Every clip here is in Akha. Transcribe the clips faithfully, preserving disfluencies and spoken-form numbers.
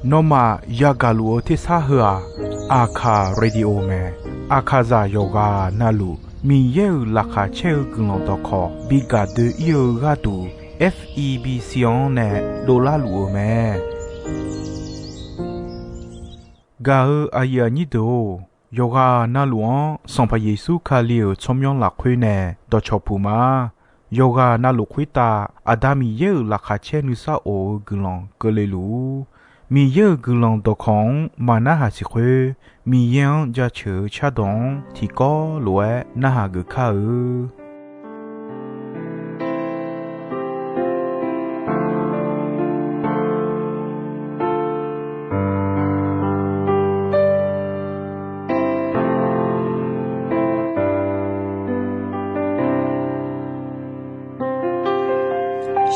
Nawmaf yagaq luf-eu tersar heu-aq, Aqkaq Radio mae. Aqkaqzaq yawqghaq navluf Miqyaer-euq laqkhaq caer-eu guiqlanq dawqkawq bi gaq doe-ir-eu gharduq, F E B C-anr nae dovlar luf-eu mae. Gaq-eu aqyuif aqnyir deuq-or, yawqghaq navluf-anr Sanqpaq Yeqsur Kali-euq tsawrmyanr lafkhoer nae dawqcawq puq ma. Yawqghaq navluf khoertav Aqda Miqyaer-euq laqkhaq caer nuisar of-eu guiqlanq keuvle luf-ur. Miqyaer-euq guiqlanq dawqkawq-anr maq narhaq siq khoer, Miqyaer-anr jaceuq-eu cardawq-anr tiqkawv lof-aer narhaq geuf kar-eu.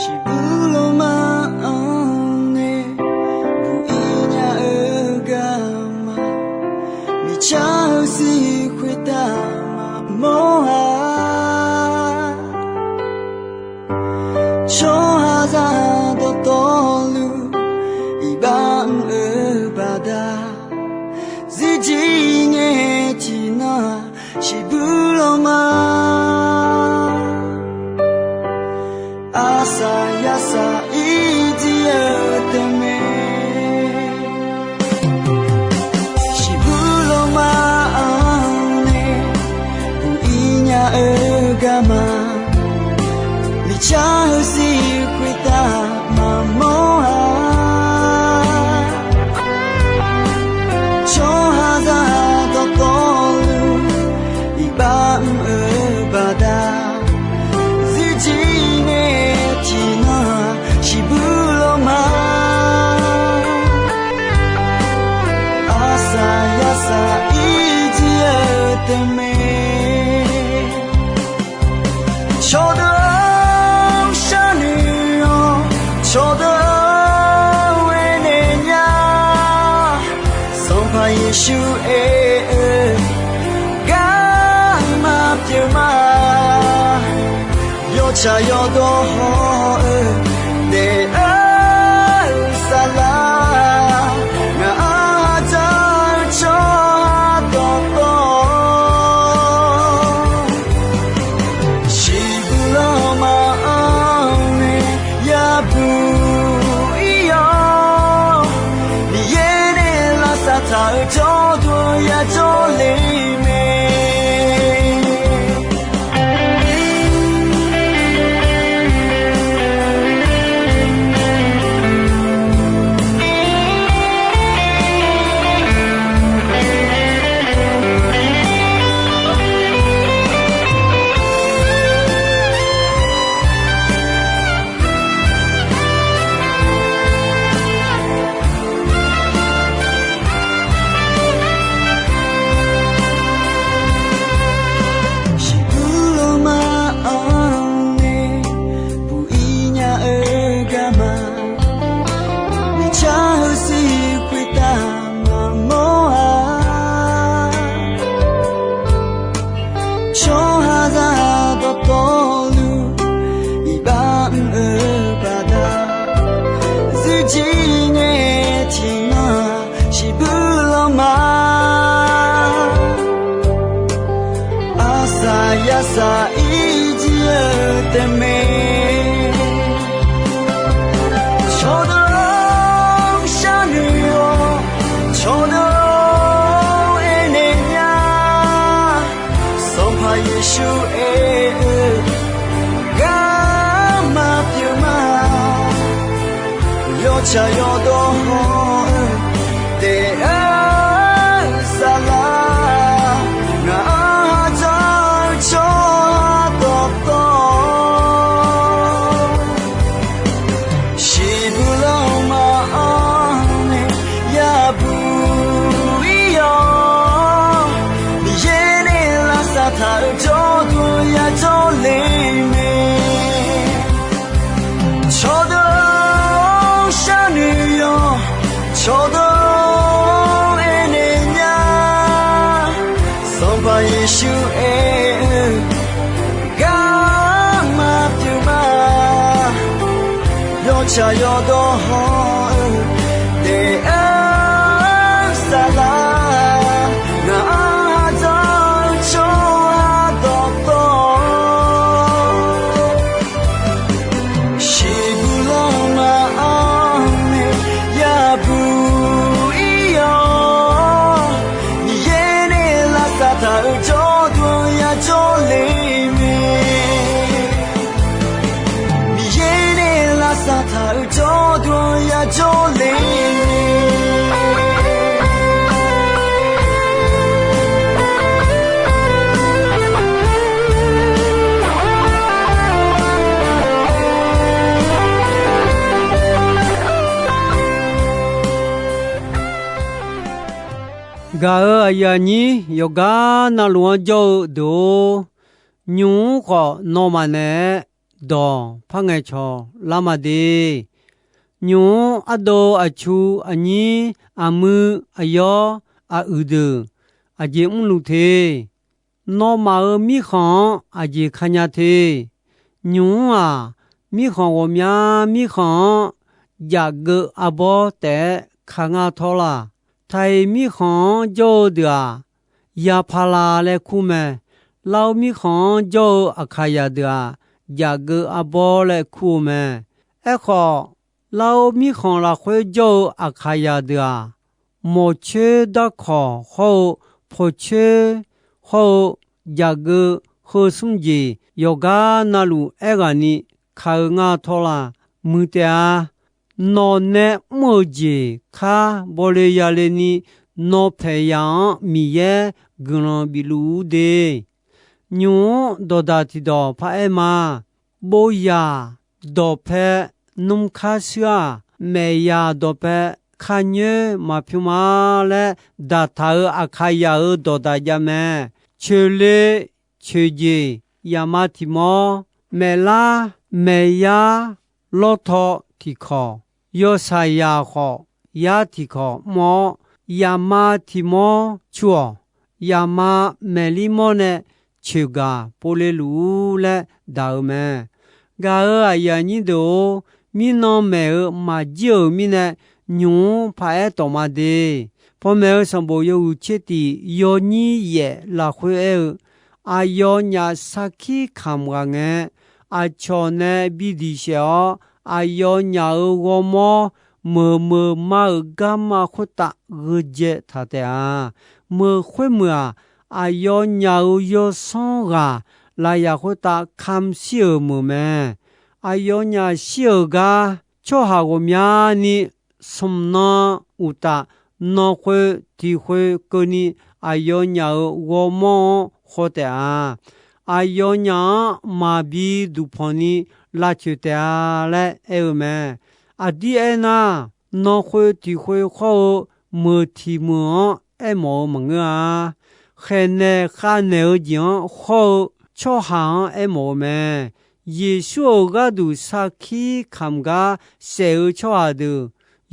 Shiqbuq lawmaf-anr nae buq-ir nya-eu garma, miqcar-eu siq khoertav maqmawr-a. Tsawrhaqzaq dawqtawvluf iqbax mr-eu baqda, zirjir ngae tiqnan-aq, shiqbuq lawmaf, arsaq yarsaq ir jir-eu teu mae. Shiqbuq lawmaf-anr nae buq-ir nya-eu garma, miqcar-eu siq khoertav maqmawr-a. Tsawrhaqzaq dawqtawvluf iqbax mr-eu baqda, zirjir ngae tiqnan-aq, shiqbuq lawmaf, arsaq yarsaq ir jir-eu teu mae. Cawqdeuq-anr sharnoeq-awr, cawqdeuq-anr aernaeq nya. Sanqpaq Yeqsur aer-eu, garma pyeuf ma. Yawtsaq yawdawr haw-eu daef-eu saflar, ngaq-anr dzaq-eu tsawrhaq dawqtawv, shiqbuq lawmaf-anr nae yabuq-ir-awr, Miqyaer nae lavsav taq-euq jawrduq-eu yajawr le mae. Shiqbuq lawmaf-anr nae buq-ir nya-eu garma, miqcar-eu siq khoertav maqmawr-a. Tsawrhaqzaq dawqtawvluf iqbax mr-eu baqda, zirjir ngae tiqnan-aq, shiqbuq lawmaf, arsaq yarsaq ir jir-eu teu mae. Cawqdeuq-anr sharnoeq-awr, cawqdeuq-anr aernaeq nya. Sanqpaq Yeqsur aer-eu, garma pyeuf ma. Yawtsaq yawdawr haw-eu daef-eu saflar, ngaq-anr dzaq-eu tsawrhaq dawqtawv, shiqbuq lawmaf-anr nae yabuq-ir-awr, Miqyaer nae lavsav taq-euq jawrduq-eu yajawr le mae. Cawqdeuq-anr sharnoeq-awr, cawqdeuq Yawtsaq yawdawr hawr-eu daef-aer saflar, ngaq-anr ardawr-eu tsawrhaq dawqtawvluf, siqbuq lanma-anr nae yabuq ir-awr, Miqyaer nae lavsav taq-euq jawrduq-anr yajawr le mae. Miqyaer nae lavsav taq-euq jawrduq-anr yajawr le mae. Gaq-euq aqyuif aqnyir yawqgar navluf-anr jawr-eu deuq-or, nymq-mr khawf nawmaf naeq-aer dawq par ngaeqcawq lar ma de. Nymq-mr ardov aqcu aqnyir aqmuiq aqyawr aqyuif deuq aqjeq mrluf te. Nawmaf-euq mirkhanq-anr aqjeq kanya te. Nymq-mr-aq, mirkhanq ghawqmya mirkhanq-anr jafgeuv arbawr taef-aer ka ngar tawr laq. Taiq mirkhanq-anr jawr-eu deuq-aq, yapala laer kur mae. Lar-eu mirkhanq-anr jawr-eu aqkaqyaq deuq-aq, jafgeuv arbawr laer kur-eu mae. Aerkhawf, lar-eu mirkhanq lafkhoer jawr-eu aqkaqyaq deuq-aq, mawqcoer darkawq hawr-eu, pawqcoer hawr-eu, jafgeuv heu smr jeq yawqgar navluf aerghaqni kaq-eu ngar tawr laq. Muiq taef-a. Nawq nae mr-euq jeq kar bawle yale ni, nawpaeq yaq-anr Miqyaer guiqlanq bifluf-ur de. Nymq-mr dawqdaq tiqdawq paraer ma. Bovyaq dawqpae, nmr kar shuir-aq, maef yaq dawqpae, kar nyoer maqpymr ma laer daqtaq-euq aqkaqyaq-euq dawqdaq jav mae. Coeqle coeqjeq, yaqma tiq mawr, maeflar maeqyar lawrtaw tiqkawq, yawshaqzaq khawf yar tiqkawq mr-awr, yaqma tiq mawr cu-awq. Yaqma maeqlir mawr nae coeqgaq povle luf-ur laer daq-eu mae. Gaq-euq aqyuif aqnyir deuq-or, mirnan maeq-eu maqjir-euq mirnae, nymq-mr paraer tawq ma de. Panmaeq-eu sanqbof yawhuiq tser tiq yawnyir yaef lafkhoer aer-eu, aqyawfnyaf sarkir kamq ghaq ngae, aqcawq nae bi diq saef-awr, aqyawfnyaf-euq ghawrmawr meuq meuq ma-euq garma khoertav gheujae taq taef-a. Meuq khoermeuq-aq, aqyawfnyaf-euq yawsanr ghaq lafyaq khoertav kamq shir-euq meuq mae. Aqyawfnyaf shir-euq gar, tsawrhaq ghawqmyani smq nan uqtaf, nan khoer tiq khoer keuvni aqyawfnyaf-euq ghawrmawr-anr khaw taef-a. Aqyawfnyaf-anr maqbi duqpanq ni lavcoeq taef-a laer aer-eu mae. Aqdir aernar, nan khoer tiq khoer khawr-eu meuq tiq meuq-anr aermawf-eu maqngeur-a. Khaeqnaeq khavnaeq-eu jeq-anr khawr-eu tsawrhaq-anr aermawf-eu mae. Yeqsur-euq gharduq sarkir kamq gar saef-eu tsawrhaq deuq,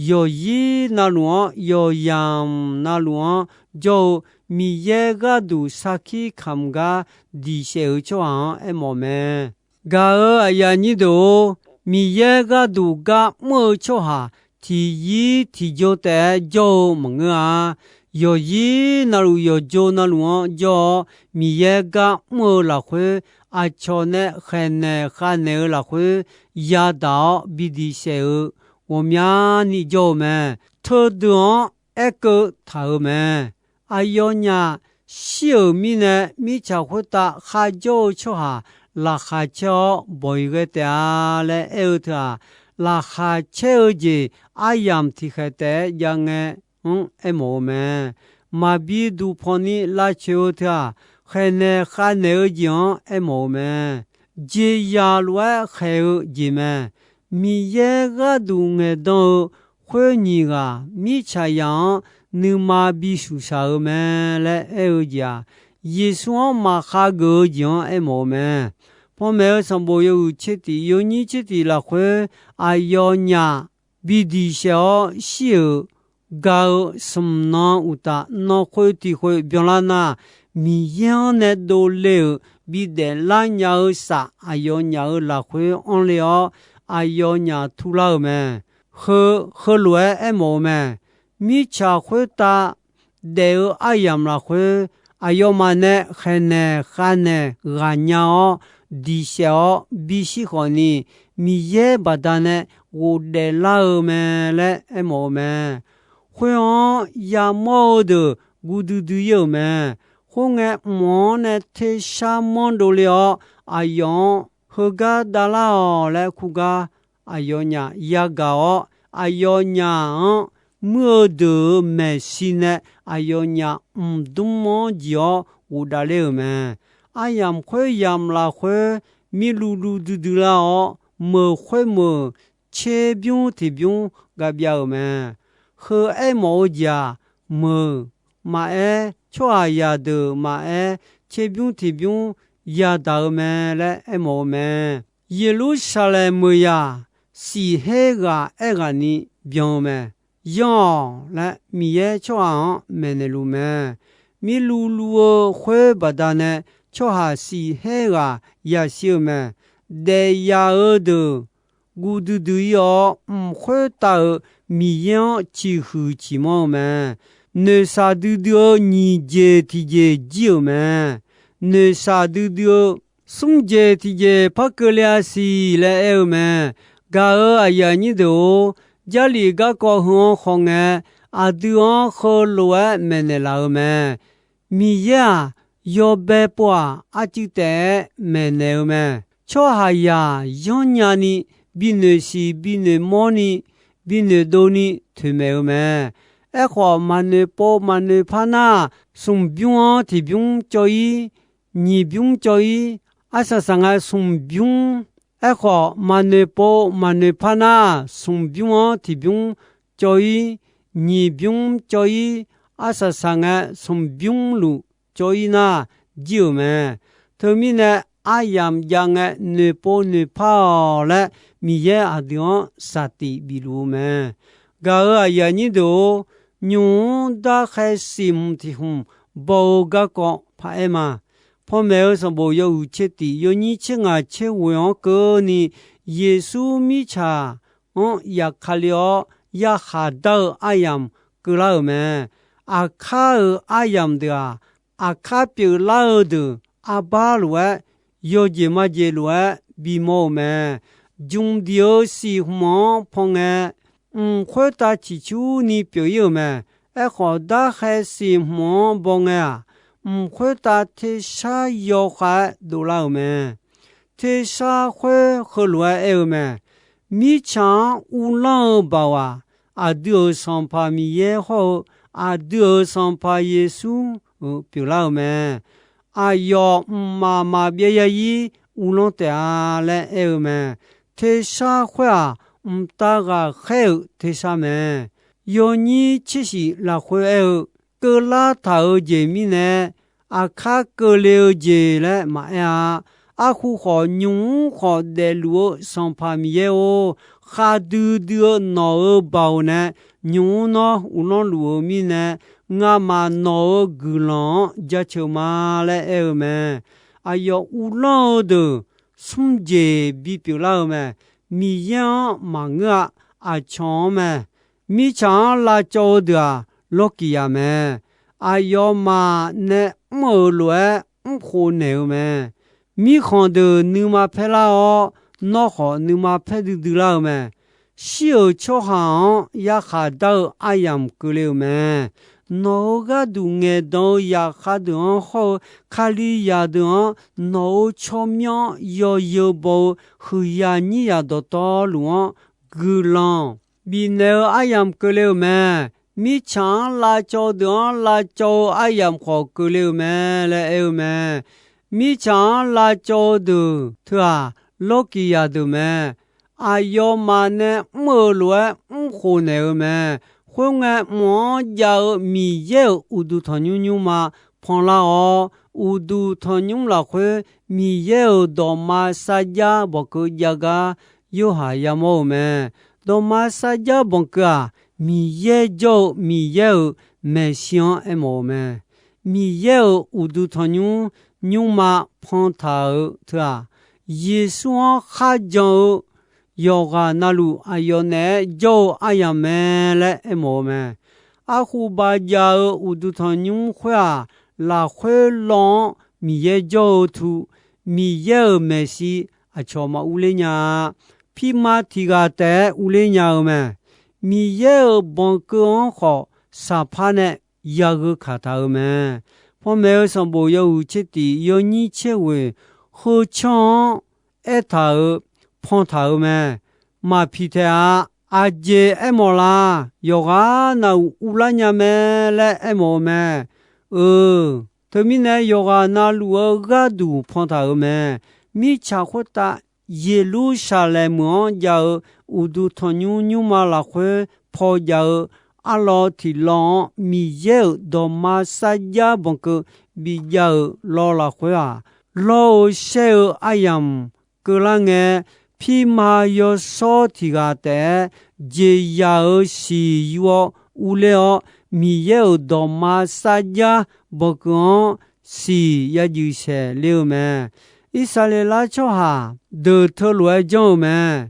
yawqyir navluf-anr, yawqyamq navluf-anr jawr-eu Miqyaer gharduq sarkir kamq gar diq saef-eu tsawrhaq-anr aermawf mae. Gaq-euq aqyuif aqnyir deuq-or, Miqyaer gharduq gar mr-eu tsawrhaq tiqyir tiqjawr taef-aer jawr-eu maqngeur-a. Yawqyir navluf yawqjawr navluf-anr jawr-awr, Miqyaer gar mr-eu lafkhoer, aqcawq nae khaeqnaeq khavnaeq-eu lafkhoer yadaq-awr bi diq saef-eu ghawqmyani jawr-eu mae. Teudeuq-anr aerkeuv taq-euq mae. Aqyawfnyaf shir-euq mirnae, mirtsaq khoertav kharjawr-eu tsawrhaq laqkhaq caer-awr bawq-iq ghae taef-a laer aer-eu teu-aq, laqkhaq caer-eu jeq aryamq tiqkhaeq taef-aer jav ngae-anr aermawf-eu mae. Maqbi duqpanq ni lavcoeq-eu teu-aq, khaeqnaeq khavnaeq-eu jeq-anr aermawf-eu mae. Jeqzaq lof-aer khaeq-eu jeq mae. Miqyaer gharduq ngaeqdan-eu khoer nyiq ghaq mirtsaqzaq-anr nuima bi shuqshaq-eu mae laer aer-eu jeq-aq, Yeqsur-anr maqkhav geuf-eu jeq-anr aermawf-eu mae. Panmaeq-eu sanqbof yawhuiq tser tiq yawnyir tser tiq lafkhoer, aqyawfnyaf bi diq saef-awr shir-euq ga-eu smqnan uqtaf, nan khoer tiq khoer byanlar nar, Miqyaer-anr nae dovle-euq bidaef lar nya-eu saf aqyawfnyaf-euq lafkhoer anr le-awr, aqyawfnyaf turlar-euq mae. Heu, heulof-aer aermawf-eu mae. Mirtsaq khoertav daef-eu aryamq lafkhoer, aqyawfmaf nae khaeqnaeq khavnaeq ghaqnya-awr, diq saef-awr bishir khawfni, Miqyaer baqdanae ghofdaef lar-eu mae laer aermawf-eu mae. Khoer-anr yamawr-eu deuq guv duidui ir-euq mae. Khoerngae, mq-anr nae tersar manrdov le-awr, aqyawf-anr heugar davlar-awq laer kurgar aqyawfnyaf yagaq-awr, aqyawfnyaf-anr muir-eu deuq-euq maeqshi nae aqyawfnyaf mqdmr-anr jeq-awr ghofdaef ler-euq mae. Aryamq khoeryamq lafkhoer, mirluv luv duidui lar-awr, meuq khoermeuq tserbymr tiqbymr gavbyav-euq mae. Heu aermawf-eu jeq-aq, meuq maqaer, tsawrhaqzaq deuq maqaer, tserbymr tiqbymr yadaq-eu mae laer aermawf-eu mae. Yeqlursaqlaeq meuq yaq, siq her ghaq aerghaqni byan-eu mae. Yanr-awq laer Miqyaer tsawrhaq-anr maeqnaeq luf mae. Mirluv luv-eu khoer baqdanae tsawrhaq siq her ghaq yashir-eu mae. Daefyaq-eu deuq guv duidui ir-awr, mq khoertav-euq Miqyaer-anr ciqhuiq ciqmanr-eu mae. Noeqshaq duidui-eu nyiq jeq tiqjeq jir-euq mae. Noeqshaq duidui-eu smr jeq tiqjeq par keuvle-a siq laer aer-eu mae. Gaq-euq aqyuif aqnyir deuq-or, Jarlif garkawv heu-anr khawf ngae, aqdui-anr heulof-aer maeqnaeq laf-eu mae. Miqyaer-aq, yawbae pov-aq, arcuiv taef-aer maeqnaeq-eu mae. Tsawrhaqzaq yanrnya ni, binoeq siq binoeq mawrni, binoeq dovni toeqmaeq-eu mae. Aerkhawf, maqnoeq pov maqnoeq par nar, smq bymr-anr tiqbymr cawv-ir, nyiq bymr cawv-ir, arsaq saq ngae smq bymr. Aerkhawf, maqnoeq pov maqnoeq par nar, smq bymr-anr tiqbymr cawv-ir, nyiq bymr cawv-ir, arsaq saq ngae smq bymr luf cawv-ir nar, jir-euq mae. Teumirnae, aryamq jav ngae noeqpov noeqpar-awq laer, Miqyaer aqdui-anr saqtif bif luf-eu mae. Gaq-euq aqyuif aqnyir deuq-or, nymq-mr darkhae siq hmq tiq hmq baw-eu garkawv paraer ma. Panmaeq-eu sanqbof yawhuiq tser tiq yawnyir tser ngaq tser ghoeq-anr keuvni, Yeqsur mirtsaq-anr yaqkale-awr, yarkhaq dar-eu aryamq keuvlar-euq mae. Aqkar-euq aryamq deuq-aq, aqkar pyeuflar-eu deuq arbar lof-aer, yawjeq majeq lof-aer bimawr-euq mae. Jmq diq-eu siq hmq-anr pan ngae, mq khoertav ciqcurni pyeuf-ir-euq mae. Aerkhawf, darkhae siq hmq-anr baw ngae-aq, mq khoertav tersar yawkhav-aer dovlar-euq mae. Tersar khoer heulof-aer aer-eu mae. Mirtsaq-anr uvlanr-eu baoq-aq, aqdui-euq Sanqpaq Miqyaer hawr-eu, aqdui-euq Sanqpaq Yeqsur-euq pyeuflar-euq mae. Aqyawf mqmaq maqbyav zarzir uvlanr taef-a laer aer-eu mae. Tersar khoer-aq, mqtav ghaqkhaer-euq tersar mae. Yawnyir tser shif lafkhoer aer-eu, keuvlar taq-euq jeq mirnae, aqkar keuvle-eu jeq laer maqaer-a. Arhu khawf, nymq-mr khawf daefluf-eu Sanqpaq Miqyaer-or, khaqdui dui-eu nawq-euq baoq nae nymq-mr nawr uvlanr luf-eu mirnae, ngamaf nawq-euq guiqlanq-anr jaceuq ma laer aer-eu mae. Aqyawf uvlanr-eu deuq smr jeq bipyeuf lar-eu mae. Miqyaer-anr maqngeur-a. Aqcawq-anr mae. Mirtsaq-anr lavcawv-eu deuq-aq, lawrkiq yaq mae. Aqyawfmaf nae mr-euq lof-aer mrkhof naeq-eu mae. Mirkhanq deuq nuima paer lar-awr, nawr khawf nuima paer duidui lar-eu mae. Shir-euq tsawrhaq-anr yarkhaq dar-eu aryamq keuvle-euq mae. Nawq-euq gharduq ngaeqdan-eu zaqkhav deuq-anr hawr-eu, Kalizaq deuq-anr nawq-euq tsawrmyanr-anr yawzeu baw-eu huiqyaq nyiryaq dawqtawvluf-anr guiqlanq bifnaeq-eu aryamq keuvle-euq mae. Mirtsaq-anr lavcawv-eu deuq-anr lavcawv-eu aryamq khawf keuvle-euq mae laer aer-eu mae. Mirtsaq-anr lavcawv-eu deuq teu-aq, lawrkiq yaq deuq mae. Aqyawfmaf nae mr-euq lof-aer mrkhof naeq-eu mae. Khoerngae, mq-anr jav-eu Miqyaer-euq uqduq tanqnymr nymrma panlar-awr, uqduq tanqnymr lafkhoer Miqyaer-euq dawqma sarjax banqkeuv jav gar Yorhaq yamawr-eu mae. Dawqma sarjax banqkeuv-aq, Miqyaer jawr-eu Miqyaer-euq maeqshi-anr aermawf-eu mae. Miqyaer-euq uqduq tanqnymr nymrma pantaq-eu teu-aq, Yeqsur-anr kharjan-eu yawqghaq navluf aqyawf naeq-aer jawr-eu aryamq mae laer aermawf-eu mae. Arkhof baqjav-eu uqduq tanqnymr khoer-aq, lafkhoer law-anr Miqyaer jawr-eu tu, Miqyaer-euq maeqshi aqcawq maqurler nya-a. Pirma tiq ghaq taef-aer urler nya-eu mae. Miqyaer-euq banqkeuv-anr khawf saqpar nae yagheu kaq taq-euq mae. Panmaeq-eu sanqbof yawhuiq tser tiq yawnyir tser ghoeq, heu canr-anr aertaq-euq, pantaq-euq mae. Maqpiq taeq-a. Aqjeq aermawf la? Yawqghaq navluf urlar nya mae laer aermawf-eu mae. Eu, teumirnae yawqghaq navluf-eu gharduq pantaq-euq mae. Mirtsaq khoertav Yeqlursaqlaeq meuq-anr jav-eu uqduq tanqnymr nymrma lafkhoer paw jav-eu arlawr tiq lawr-anr Miqyaer-euq dawqma sarjax banqkeuv bijav-euq lawr lafkhoer-aq, lawr-eu shaer-eu aryamq keuvlar ngae, pirma yawshawr tiq ghaq taef-aer jeqzaq-euq siq yur-awr urler-awr, Miqyaer-euq dawqma sarjax banqkeuv-anr siq yajuif saeq ler-eu mae. Irsaqleqlav tsawrhaq deuq teulof-aer janr-eu mae.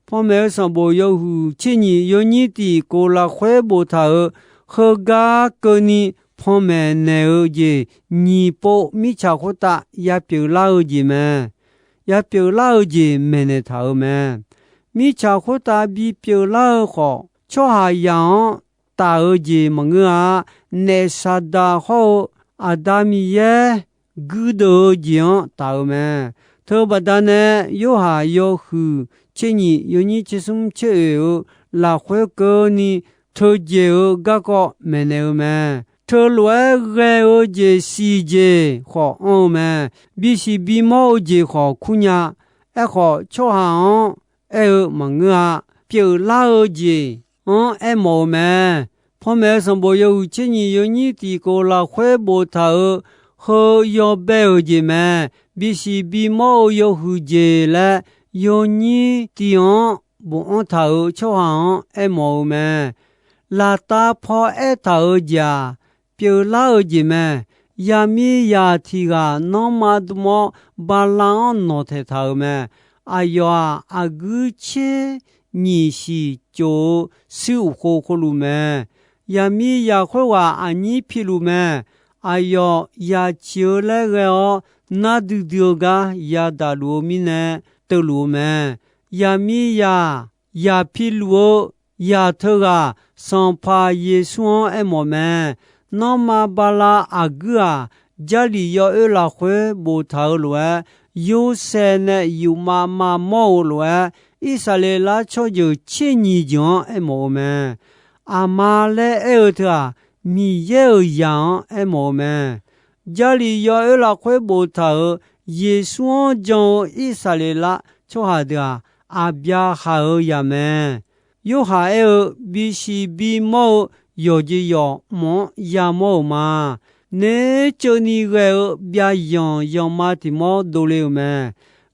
Panmaeq-eu sanqbof yawhuiq tser nyiq yawnyir tiq kof lafkhoer boftaq-euq, heugar keuvni panmaeq naeq-eu jeq nyiq pov mirtsaq khoertav yapyeuf lar-eu jeq mae. Yapyeuf lar-eu jeq maeqnaeq taq-euq mae. Mirtsaq khoertav bipyeuf lar-eu khawf, tsawrhaqzaq-anr taf-eu jeq maqngeur-a. Naef Saqdaq hawr-eu Aqda Miqyaer guirdeuv-eu jeq-anr taf-euq mae. Teubaqda nae Yorhaq yawhuiq tser nyiq yawnyir tser smr tser oeq-eu lafkhoer keuvni teujaeq-eu garkawv maeqnaeq-eu mae. Teulof-aer ghae-eu jeq siqjeq khawf anr-eu mae. Bisiq bimawr-eu jeq khawf kur nya. Aerkhawf, tsawrhaq-anr aer-eu maqngeur-a. Pyeuflar-eu jeq-anr aermawf-eu mae. Panmaeq-eu sanqbof yawhuiq tser nyiq yawnyir tiq kof lafkhoer boftaq-euq heu yawbae-euq jeq mae. Bisiq bimawr-eu yawhuiq jeq laer yawnyir tiv-anr bofanr taq-euq tsawrhaq-anr aermawf-eu mae. Laftav paw aertaq-euq jeq-aq, pyeuflar-eu jeq mae. Yaqmiqzaq tiq ghaq nanrma dm-awr bala-anr nawqtaeq taq-euq mae. Aqyawf-aq, aqguir tser nyiq siq cof-eu suir uqkhov khoerluf mae. Yaqmiqzaq khoerghaq aqnyir piluf mae. Aqyawf yaqciq-eu laer ghae-awr nar duidui-eu gar yadaq luf-eu mirnae teuvluf-eu mae. Yaqmiqzaq yaq piluf-eu zaq teughaq Sanqpaq Yeqsur-anr aermawf mae. Nanrma bala aqguir-aq, Jarlif yawoer lafkhoer boftaq-eu lof-aer, Yorsaev nae yufmav mavmawr-eu lof-aer, Irsaqleqlav tsawrjeuq tser nyiq jeuq-anr aermawf-eu mae. Aqma laer aer-eu teu-aq, Miqyaer-euq zaq-anr aermawf-eu mae. Jarlif yawoer lafkhoer boftaq-euq Yeqsur-anr jan-eu Irsaqleqlav tsawrhaq deuq-aq, Aqbyaqhaq-euq zaq mae. Yorhaq aer-eu, bisiq bimawr-eu yawqjeq yawq mq-anr yamawr-euq ma. Naeq-aer ceuvni ghae-eu byavyanq yanqma tiq mawr dovle-euq mae.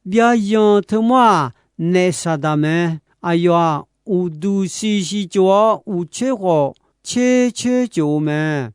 Byavyanq teumawr-aq, naef Saqdaq mae. Aqyawf-aq, uqduq siqsiq cof-awr, uqcoer khawf cercoer cof-eu mae.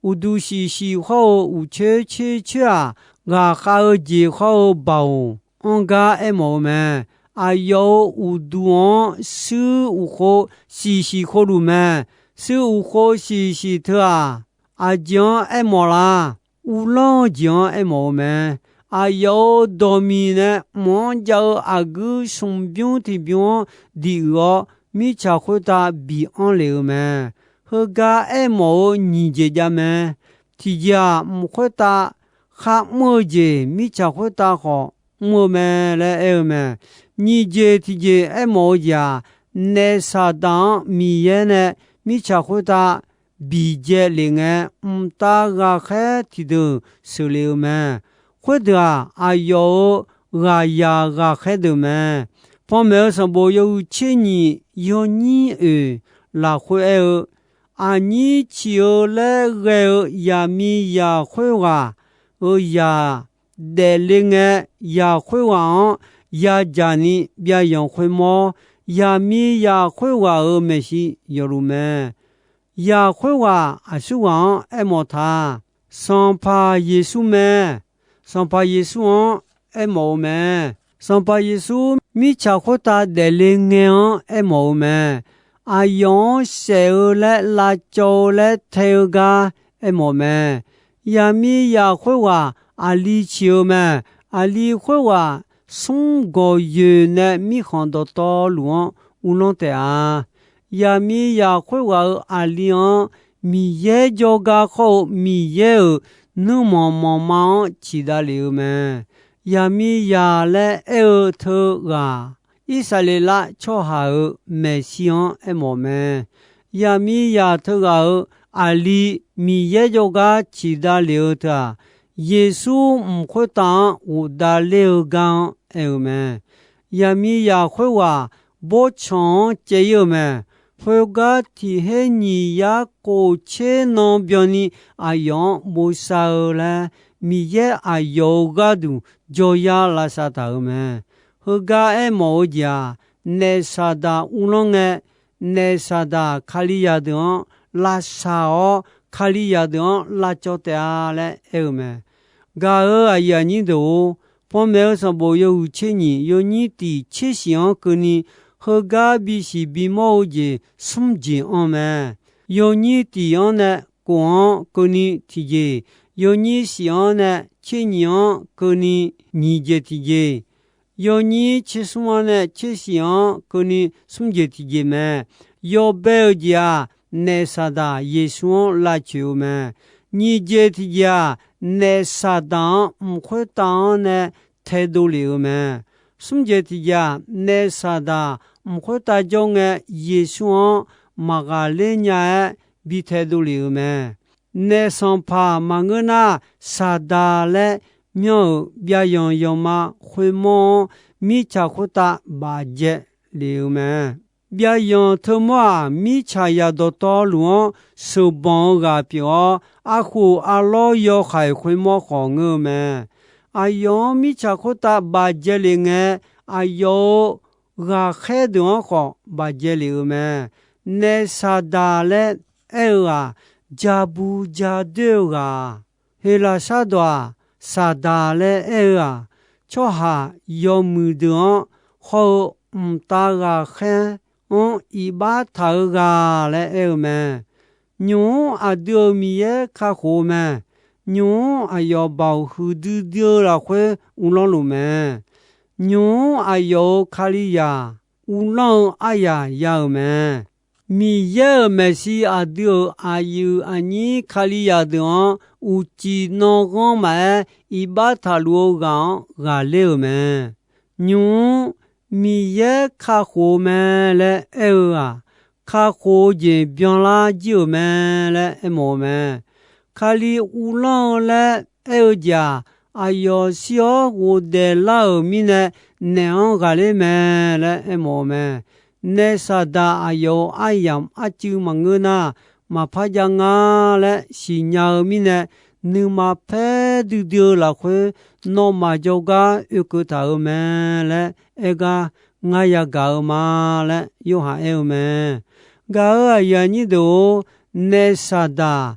Uqduq siqsiq hawr-eu uqcoer cercoer-aq, ghaqkhav-eu jeq hawr-eu baoq anr gar aermawf-eu mae. Aqyawf-euq uqduq-anr suir uqkhov siqsiq khovluf mae. Suir uqkhov siqsiq teu-aq, aqjeq-anr aermawf lar? Uvlanr-eu jeq-anr aermawf-eu mae. Aqyawf-euq dawqmiq nae mq-anr jav-eu aqguir smq bymr tiq bymr-anr diq uiq-awr, mirtsaq khoertav biq anr lef-eu mae. Heugar aermawf-eu nyiq jeq jav mae. Tiqjeq-aq, mq khoertav kharmr-eu jeq mirtsaq khoertav khawf mr-eu mae laer aer-eu mae. Nyiq jeq tiqjeq aermawf-eu jeq-aq, naef Saqdaq-anr Miqyaer nae mirtsaq khoertav biqdzae lef ngae, mqtav ghaqkhaer tiqdeuq sheuqlef-eu mae. Khoerdeuq-aq, aqyawf-euq ghaqzaq ghaqkhaer deuq mae. Panmaeq-eu sanqbof yawhuiq tser nyiq yawnyir oeq lafkhoer aer-eu, aqnyir ciq-eu laer ghae-eu yaqmiqzaq khoerghaq-euq zaq daefle ngae, zaq khoerghaq-anr yadzaq ni byavyanq khoermawr, yaqmiqzaq khoerghaq-euq maeqshi yawfluf mae. Zaq khoerghaq aqsurghaq-anr aermawf ta? Sanqpaq Yeqsur mae. Sanqpaq Yeqsur-anr aermawf-eu mae. Sanqpaq Yeqsur mirtsaq khoertav daefle ngae-anr aermawf-eu mae. Aqyawf-anr saef-eu laer lavcawv-eu laer tae-eu gar aermawf mae. Yaqmiqzaq khoerghaq aqli ciq-eu mae. Aqli khoerghaq smr gawqyoeq nae mirkhanq dawqtawvluf-anr uvlanr taef-a. Yaqmiqzaq khoerghaq-euq aqli-anr Miqyaer jawrgar khawr-eu Miqyaer-euq nuirmanq manqma-anr ciqdav lef-eu mae. Yaqmiqzaq laer aer-eu teughaq, Irsaqleqlav tsawrhaq-euq maeqshi-anr aermawf mae. Yaqmiqzaq teughaq-euq aqli Miqyaer jawrgar ciqdav lef-eu teu-aq, Yeqsur mq khoertav-anr ghofdav ler-eu gar-anr aer-eu mae. Yaqmiqzaq khoerghaq bawrtsanq-anr caev-ir-eu mae. Khoergar tiq her nyiq yar kof tser nan byanni aqyawf-anr bosav-eu laer, Miqyaer aqyawf-euq gharduq jawryar lavsav taq-euq mae. Heugar aermawf-eu jeq-aq, naef Saqdaq uvlanr ngae, naef Saqdaq Kalizaq deuq-anr lavsav-awr, Kalizaq deuq-anr lavcawv taef-a laer aer-eu mae. Gaq-euq aqyuif aqnyir deuq-or, panmaeq-eu sanqbof yawhuiq tser nyiq yawnyir tiq tser shif-anr keuvni, heugar bisiq bimawr-eu jeq smr jeq anr mae. Yawnyir tiq-anr nae kof-anr keuvni tiqjeq, yawnyir shif-anr nae tser nyiq-anr keuvni nyiq jeq tiqjeq, yawnyir tser smr-anr nae tser shif-anr keuvni smr jeq tiqjeq mae. Yawbae-eu jeq-aq, naef Saqdaq Yeqsur-anr lavcoeq-eu mae. Nyiq jeq tiqjeq-aq, naef Saqdaq-anr mq khoertav-anr nae taedov lef-eu mae. Smr jeq tiqjeq-aq, naef Saqdaq mq khoertav jawr ngae, Yeqsur-anr maqghaqler nya-aer bi taedov lef-eu mae. Naef sanqpaq maqngeur nar, Saqdaq laer myanr-euq byavyanq yanqma khoermawr-anr, mirtsaq khoertav bafjae lef-eu mae. Byavyanq teumawr-aq, mirtsaq yaq dawqtawvluf-anr sheuqbanq-eu ghaq pyeuf-awr, arkhof arlawr yawhaiq khoermawr khawf ngeur-eu mae. Aqyawf-anr mirtsaq khoertav bafjae lef ngae, aqyawf-euq ghaqkhaer deuq-anr khawf bafjae lef-eu mae. Naef Saqdaq laer aer-eu-aq, jabu jadoer-eu ghaq-aq, Heqlaqsar dawq-aq, Saqdaq laer aer-eu-aq, tsawrhaq yawmuiq deuq-anr hawr-eu mqtav ghaqkhaer-anr iqbax taq-eu ghaq laer aer-eu mae. Nymq-mr aqdui-euq Miqyaer kakhof-eu mae. Nymq-mr aqyawf baoq huiqdui dui-eu lafkhoer uvlanr luf mae. Nymq-mr aqyawf-euq Kalizaq uvlanr-eu aryaq ya-euq mae. Miqyaer-euq maeqshi aqdui-euq aqyuif aqnyir Kalizaq deuq-anr uqcif nanghanr maqaer iqbax taqluf-eu ghaq-anr ghaqler-euq mae. Nymq-mr Miqyaer kakhof-eu mae laer aer-eu-aq, kakhof-eu jeq byanlar jir-euq mae laer aermawf-eu mae. Kali uvlanr-eu laer aer-eu jeq-aq, aqyawf shir-awr ghofdaef lar-euq mirnae naef-anr ghaqler mae laer aermawf-eu mae. Naef Saqdaq aqyawf-euq aryamq arcuiv maqngeur nar, maqpar jav nga laer siqnya-eu mirnae, nuima paer duidui-eu lafkhoer nawmaf jawrgar oekeuv taq-euq mae laer aer gar ngar yagaq-eu ma laer Yorhaq aer-eu mae. Gaq-euq aqyuif aqnyir deuq-or, naef Saqdaq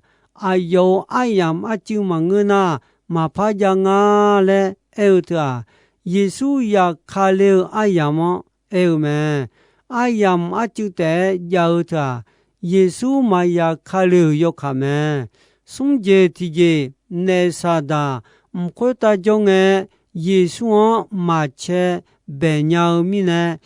aqyawf-euq aryamq arcuiv maqngeur nar, maqpar jav nga laer aer-eu teu-aq, Yeqsur yaf ka le-eu aryamq-anr aer-eu mae. Aryamq arcuiv taef-aer jav-eu teu-aq, Yeqsur maqyaf ka le-euq yawkaq mae. Smr jeq tiqjeq, naef Saqdaq mq khoertav jawr ngae, Yeqsur-anr maqcae baeq nya-eu mirnae,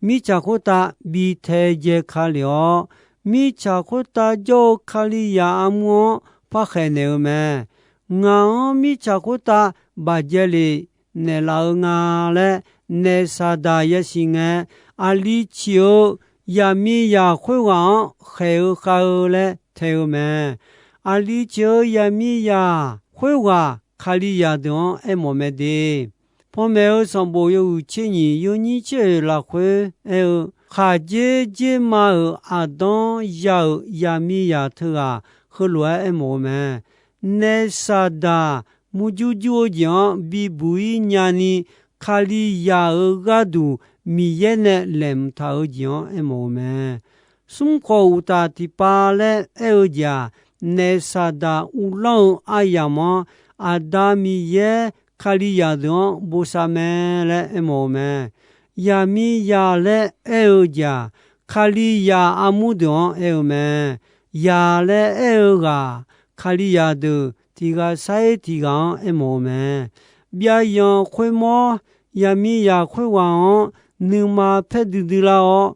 mirtsaq khoertav bi tae jae ka lef-awr, mirtsaq khoertav jawr-eu Kalizaq armur-anr parkhaeq naeq-eu mae. Ngaq-anr mirtsaq khoertav bafjae lef naeqlaf-eu nga laer, naef Saqdaq yasiq ngae, aqli ciq-eu yaqmiqzaq khoerghaq-anr khaeq-eu khav-eu laer tae-eu mae. Aqli ciq-eu yaqmiqzaq khoerghaq Kalizaq deuq-anr aermawf mae de. Panmaeq-eu sanqbof yawhuiq tser nyiq yawnyir tser oeq lafkhoer aer-eu, khaqdzer dzerma-euq aqdanr ya-euq yaqmiqzaq teughaq heulof-aer aermawf-eu mae. Naef Saqdaq murjur jur-eu jeq-anr bibuq-ir nyani, Kalizaq-euq gharduq Miqyaer nae laeqhmq taq-eu jeq-anr aermawf-eu mae. Smr khawf uqtaf tiqpav laer aer-eu jeq-aq, naef Saqdaq uvlanr-eu aryamq-anr Aqda Miqyaer Kalizaq deuq-anr bosav mae laer aermawf-eu mae. Yaqmiqzaq laer aer-eu jeq-aq, Kalizaq armur deuq-anr aer-eu mae. Zaq laer aer-eu ghaq, Kalizaq deuq tiq ghaq sar-ir tiq ghaq-anr aermawf-eu mae. Byavyanq khoermawr, yaqmiqzaq khoerghaq-anr nuima paer duidui lar-awr,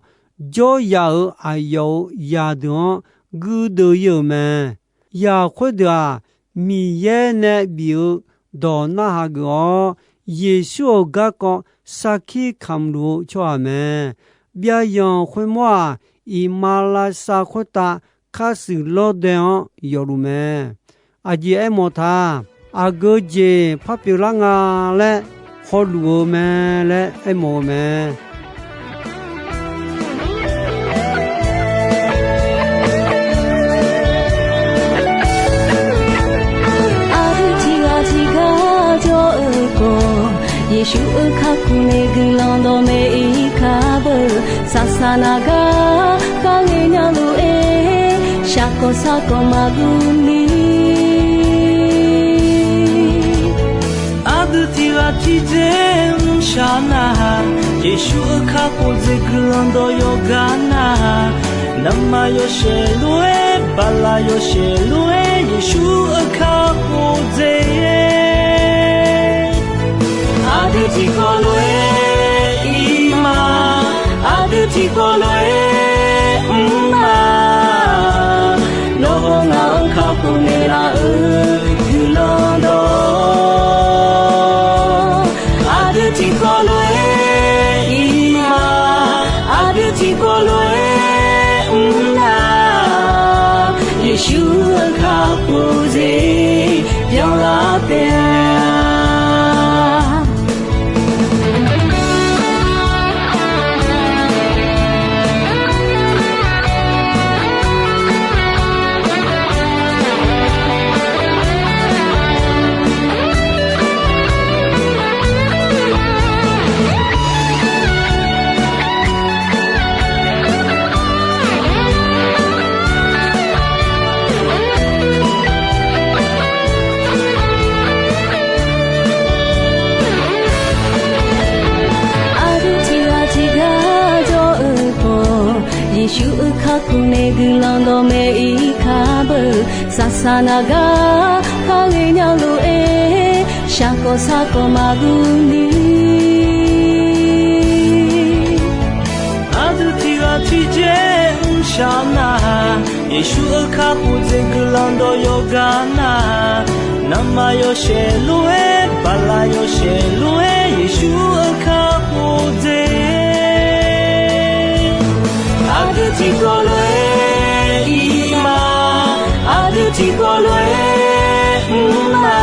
jawryaq-euq aqyawf-euq zaqdeuq-anr guirdeuv ir-euq mae. Zaq khoerdeuq-aq, Miqyaer nae bif-eu dawq narhaq geuf-awr, Yeqsur-euq garkawv sarkir kamq luf-eu tsawrhaq mae. Byavyanq khoermawr-aq, iqmalavshav khoertav karshuif lawrdae-anr yawfluf mae. Aqjeq aermawf taq, aqgeu jeq par pyeuflar nga laer hawluf-eu mae laer aermawf-eu mae. Aqdui tiqghaq tiqgar jawr-eu khawf, Yeqsur-euq kakhof nae guiqlanq dawqmaeq ir kar beu. Saqsaq naq gar kharghae nya lof-aer, shaqkawq sarkawq maqguv ni. Aqdui tiqghaq tiqjeq mrshaq nar-aq, Yeqsur-euq kakhof jeq guiqlanq dawq yawqgar nar-aq, navmaqyawshaef lof-aer, baqlaq yawshaef lof-aer, Yeqsur-euq kakhof jeq Aqdui tiqkawv lof-aer ir ma, aqdui tiqkawv lof-aer mr ma. Nawr hawr ngaq-anr kakhof naeqlaf-euq guiqlanq dawq. Aqdui tiqkawv lof-aer ir ma, aqdui tiqkawv lof-aer mr ma. Yeqsur-euq kakhof jeq byanlar taef-a. Aqdui tiqghaq tiqgar jawr-eu khawf, Yeqsur-euq kakhof nae guiqlanq dawqmaeq ir kar beu. Saqsaq naq gar kharghae nya lof-aer, shaqkawq sarkawq maqguv ni. Aqdui tiqghaq tiqjeq mrshaq nar-aq, Yeqsur-euq kakhof jeq guiqlanq dawq yawqgar nar-aq, navmaqyawshaef lof-aer, baqlaq yawshaef lof-aer, Yeqsur-euq kakhof jeq. Aqdui tiqkawv lof-aer ir ma, aqdui tiqkawv lof-aer mr ma.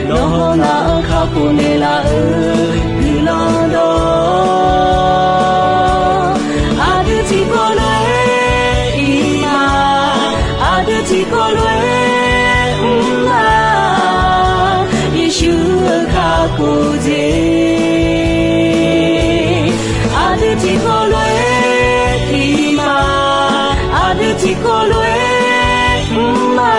Nawr hawr ngaq-anr kakhof naeqlaf-euq guiqlanq dawq. Aqdui tiqkawv lof-aer ir ma, aqdui tiqkawv lof-aer mr ma. Yeqsur-euq kakhof jeq. Aqdui tiqkawv lof-aer ir ma, aqdui tiqkawv lof-aer mr ma.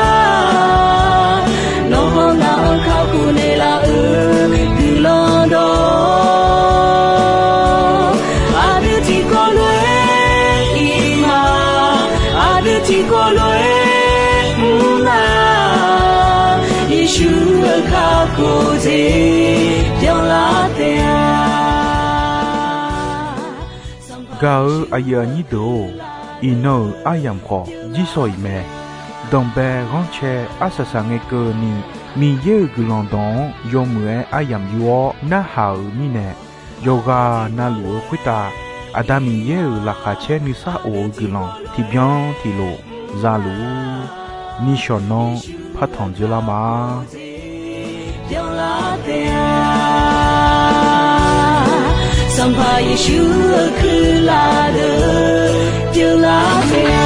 Nawr hawr ngaq-anr kakhof naeqlaf-euq guiqlanq dawq. Aqdui tiqkawv lof-aer ir ma, aqdui tiqkawv lof-aer mr ma. Yeqsur-euq kakhof jeq byanlar taef-a. Gaq-eu aqyuif aqnyir deuq-or, iqnan-euq aryamq khawf jirsawq iq mae. Danqbae ghanrcae arsaq saq ngae keuvni, Miqyaer-euq guiqlanq dawq-anr yawmuiq-aer aryamq yur-awr narhaq-euq mirnae, yawqghaq na luf-eu khoertav Aqda Miqyaer-euq laqkhaq caer nuisar of-eu guiqlanq tiqbyan tiqlof za luf-ur. Nishawq nanr partanq dzoerlar ma. Sanqpaq Yeqsur-euq kuirlaf deuq pyeuflar taef-a.